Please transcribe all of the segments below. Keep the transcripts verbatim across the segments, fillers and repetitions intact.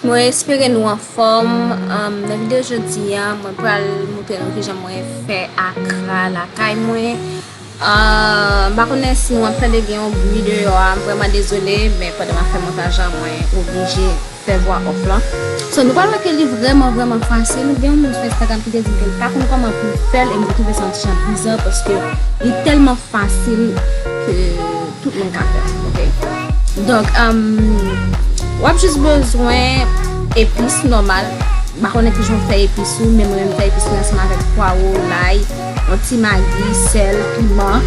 Mwen espere nou anfòm. Um, nan videyo jodi a, mwen pral montre nou kijan mwen fè akra lakay mwen. Uh, m pa konnen si nou ap tande gen yon bri deyò a, m vrèman dezole, men pandan m ap fè montaj la, mwen oblije fè vwa off lan. So, nou pral wè ke li vrèman, vrèman fasil. Gen yon moun sou Instagram ki te di m ke l pa konn kòman pou l fè l, e m te twouve sa yon ti jan biza paske li tèlman fasil ke tout moun ka fè l, oke? Donk, um, w ap jis bezwen epis nòmal. M pa konnen kijan w fè epis ou, men mwen menm fè epis mwen ansanm avèk pwawo, lay, yon ti magi, sèl, piman.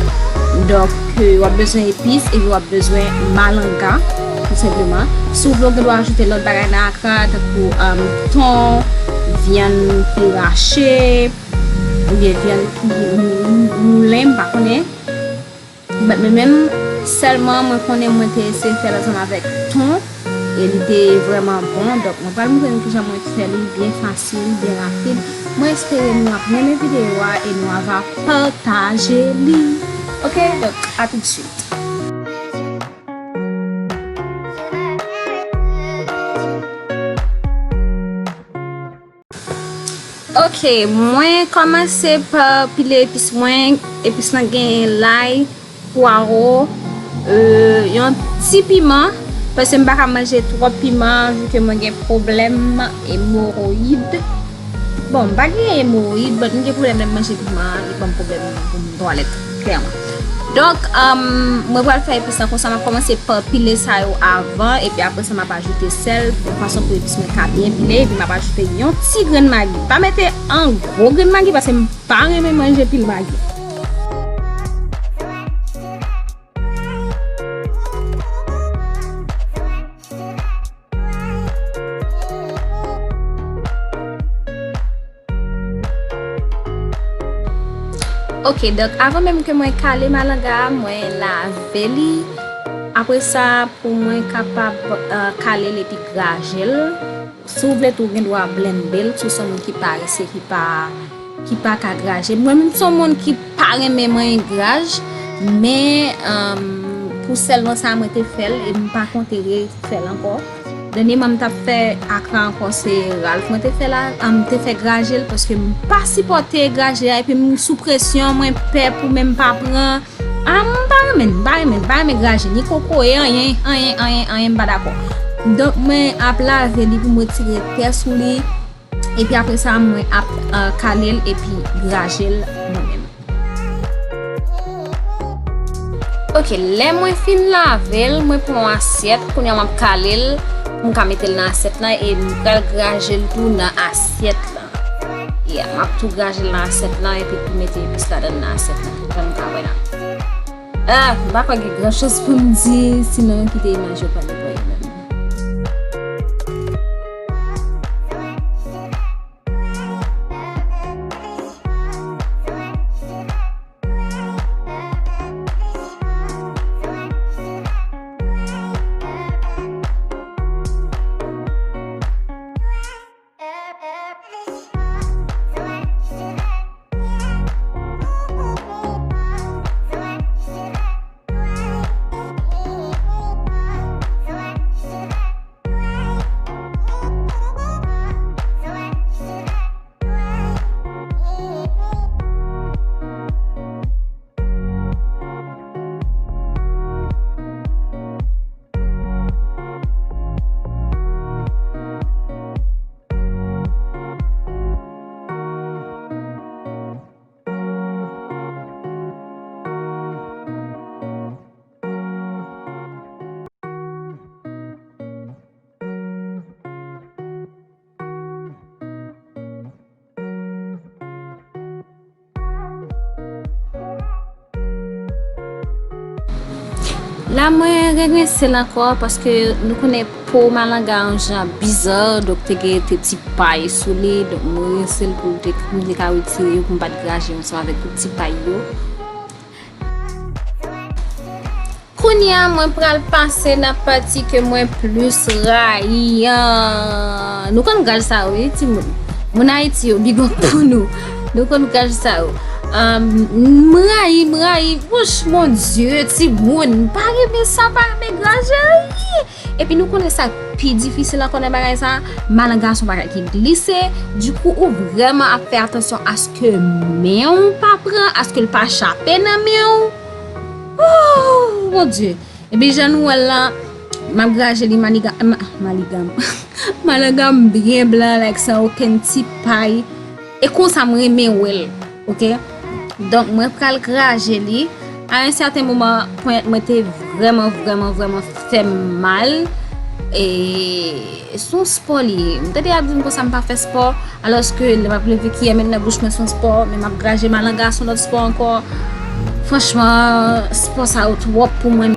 Donk, euh, w ap bezwen epis epi w ap bezwen malanga, tou senpleman. Si w vle, w gen dwa ajoute lòt bagay nan akra, tankou, um, ton, vyann ki rache, oubyen vyann ki mou-, mou-, moulen, m pa konnen. But mwen menm, sèlman mwen konnen mwen te eseye fè l ansanm avèk ton, e li te vrèman bon. Donk, mwen pral montre nou kijan mwen fè li byen fasil, byen rapid. Mwen espere nou ap renmen videyo a e nou ava pataje li. Oke, donk, a tout de suite. Ok, mwen kòmanse pa pile epis mwen. Epis lan gen lay, pwawo, euh, yon ti piman, paske m pa ka manje twòp piman, vi ke mwen gen pwoblèm emowoyid. Bon, m pa gen emowoyid, but m gen pwoblèm lè m manje piman, li ban m pwoblèm pou m twalèt, klèman. Donk, um, mwen pral fè epis lan konsa, m ap kòmanse pa pile sa yo avan, epi apre sa, m ap ajoute sèl, yon fason pou epis mwen ka byen pile, epi m ap ajoute yon ti grenn magi. Pa mete an gwo grenn magi, paske m pa renmen manje pil magi. Ok, donk, avan menm ke mwen kale malanga a, mwen lave li. Apre sa, pou mwen kapab, euh, kale l epi graje l. Si w vle tou, w gen dwa blende l, si w se yon moun ki parese, ki pa, ki pa ka graje. Mwen menm, m se yon moun ki pa renmen manyen graj, men, um, pou sèl lan sa, mwen te fè l e m pa konte refè l ankò. Dènyèman, m t ap fè akra ankò, se Ralph mwen te fè la, um, m te fè graje l, paske m pa sipòte graje a, epi m sou presyon, mwen pè pou men m pa pran. Ah, m pa renmen, m pa renmen, m pa renmen graje, ni kokoye, anyen, anyen, anyen, anyen, m pa dakò. Donk, mwen ap lave li pou m retire tè sou li. Epi apre sa, mwen ap, euh, kale l epi graje l mwen menm. Ok, lè mwen fin lave l, mwen pran yon asyèt. Kounye a, m ap kale l pou m ka mete l nan asyèt lan e m pral graje l tou nan asyèt lan. Yeah, m ap tou graje l nan asyèt lan epi tou mete epis ladan nan asyèt lan. Jan nou ka wè la. Ah, m pa kwè gen gran chans pou m di, sinon kite imaj yo pale pou yo menm. La, mwen regrense l ankò paske nou konnen po malanga yon jan biza, donk te gen te ti pay sou li, donk mwen rense l pou m te, pou m te ka retire yo, pou m pa t graje ansanm avèk tout ti pay yo. Kounye a, mwen pral pase nan pati ke mwen plis rayi an. Nou konn graj sa yo, wi, timoun. Moun Ayiti yo, big up pou nou. Nou konn graj sa yo. Um, m rayi, m rayi. Wouch, mon Dieu, timoun. M pa renmen sa, m pa renmen graje. Epi nou konnen sa k pi difisil ankò nan bagay sa, malanga se yon bagay ki glise. Dikou, ou vrèman ap fè atansyon aske men w pa pran, aske l pa chape nan men w. Oh, mon Dieu. Epi jan nou wè l lan, m ap graje li maniga-, ma-, maligam. Malanga m byen blan, like, san okenn ti pay. E konsa m renmen wè l, oke? Donk, mwen pral graje li. A yon sèten moman, ponyèt mwen te vrèman, vrèman, vrèman fè m mal. E se yon spò li ye. M tande y ap di m konsa m pa fè spò, alòske lè m ap leve kiyè met nan bouch mwen se yon spò, men m ap graje malanga se yon lòt spò ankò. Franchman, spò sa yo twòp pou mwen.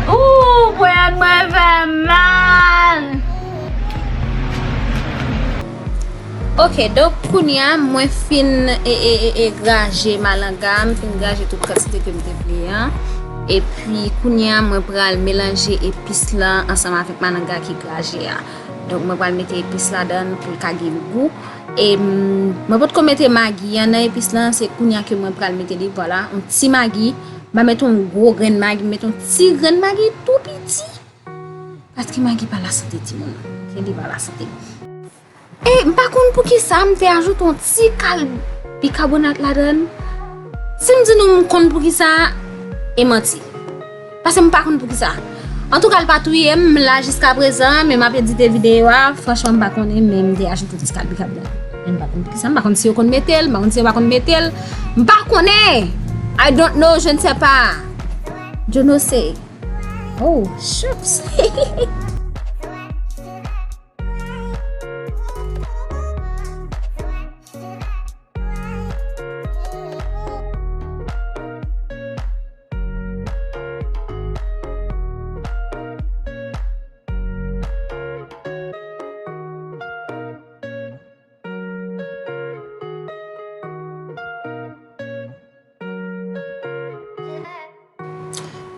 Ooh, ponyèt mwen fè mal. Ok, donk kounye a mwen fin e, e, e, e graje malanga, m fin graje tout kantite ke m te vle an. Epi kounye a mwen pral melanje epis lan ansanm avèk malanga ki graje a. Donk mwen pral mete epis ladan pou l ka gen gou. E m, mwen potko mete magi an nan epis lan, se kounye a ke mwen pral mete li, vwala, yon ti magi. M pa mete yon gwo grenn magi, m mete yon ti grenn magi tou piti. Paske magi pa lasante timoun. Ke li pa lasante. E m pa konn poukisa m te ajoute yon ti kal bikabonat ladan. Si m di nou m konn poukisa, e manti. Paske m pa konn poukisa. Antouka, l pa touye m, m la jiskaprezan, men m ap edite videyo a. Franchman, m pa konnen, men m te ajoute ti kal bikabonat. Men m pa konn poukisa, m pa konn si yo konn mete l, m pa konn si yo pa konn mete l. M pa konnen! I don't know, je ne sais pas. Je ne sais. Oh, shucks.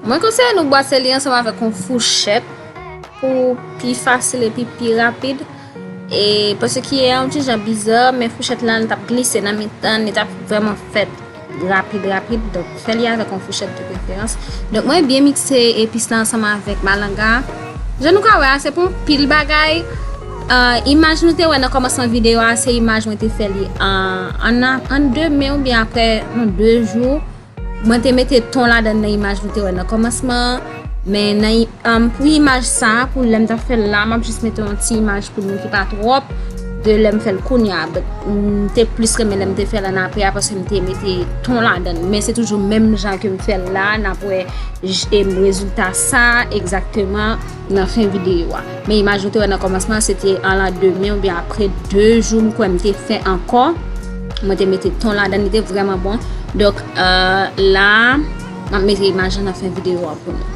Mwen konseye nou bwase li ansanm avèk yon fouchèt pou pi fasil epi pi rapid. E paske kiyè a yon ti jan biza, men fouchèt lan li t ap glise nan mitan, li t ap vrèman fè rapid, rapid. Donk, fè li avèk yon fouchèt de preferans. Donk, mwen byen mikse epis lan ansanm avèk malanga. Jan nou ka wè a, se pa yon pil bagay. Ah, imaj nou te wè nan kòmansman videyo a, se imaj mwen te fè li an, an, an demen oubyen aprè, nan de jou. Mwen te mete ton ladan nan imaj nou te wè nan kòmansman an, men nan i-, um, pou imaj sa a, pou lè m t ap fè l la, m ap jis mete yon ti imaj pou nou ki pa twòp de lè m fè l kounye a. But, m te plis renmen lè m te fè l annapre a, paske m te mete ton ladan l. Men se toujou menm jan ke m fè l la, n ap wè j-, em, rezilta sa a egzakteman nan fen videyo a. Men imaj nou te wè nan kòmansman an, se te an lan demen oubyen aprè de jou, m kwè m te fè ankò. Mwen te mete ton ladan, li te vrèman bon. Donk, euh, la, m ap mete imaj lan nan fen videyo a pou nou.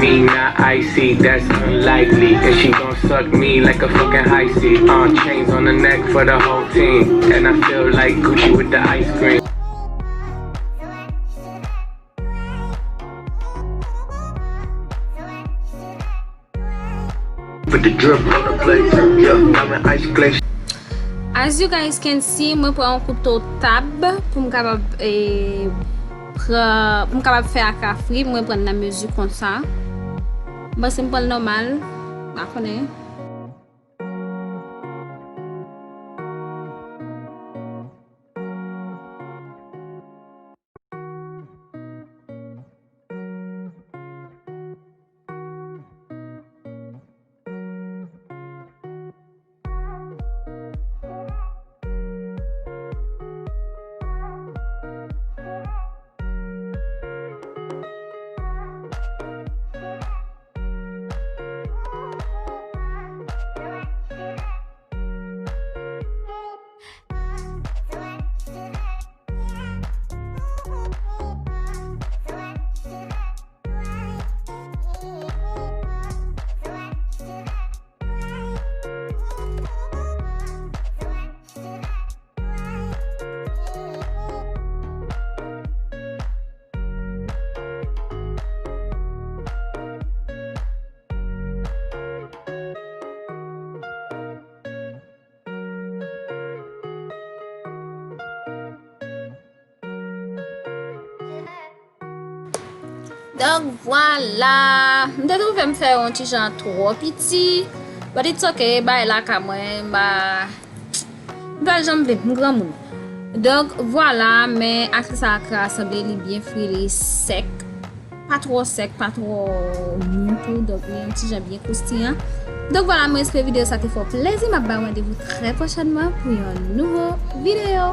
Me, not icy, that's unlikely. And she gon' suck me like a fucking icy. Uh, chains on the neck for the whole team. And I feel like Gucci with the ice cream. Put the drip on the plate, yeah, diamond ice glaze. As you guys can see, mwen pran yon kouto tab pou m kapab, eh, pran, pou m kapab fè akra fri, mwen pran nan mezi konsa. M panse m pran l nòmal, m pa konnen. Donk, vwala. M te twouve m fè yon ti jan twò piti. But it's okay, bay lakay mwen, m pa, m fè jan m vle, m granmoun. Donk, vwala, men akse sa akra sanble li byen fri, li sèk. Pa twò sèk, pa twò mou tou, donk li yon ti jan byen kroustiyan. Donk, vwala, mwen espere videyo sa te fè w plezi. M ap ba w randevou trè pwochènman pou yon nouvo videyo.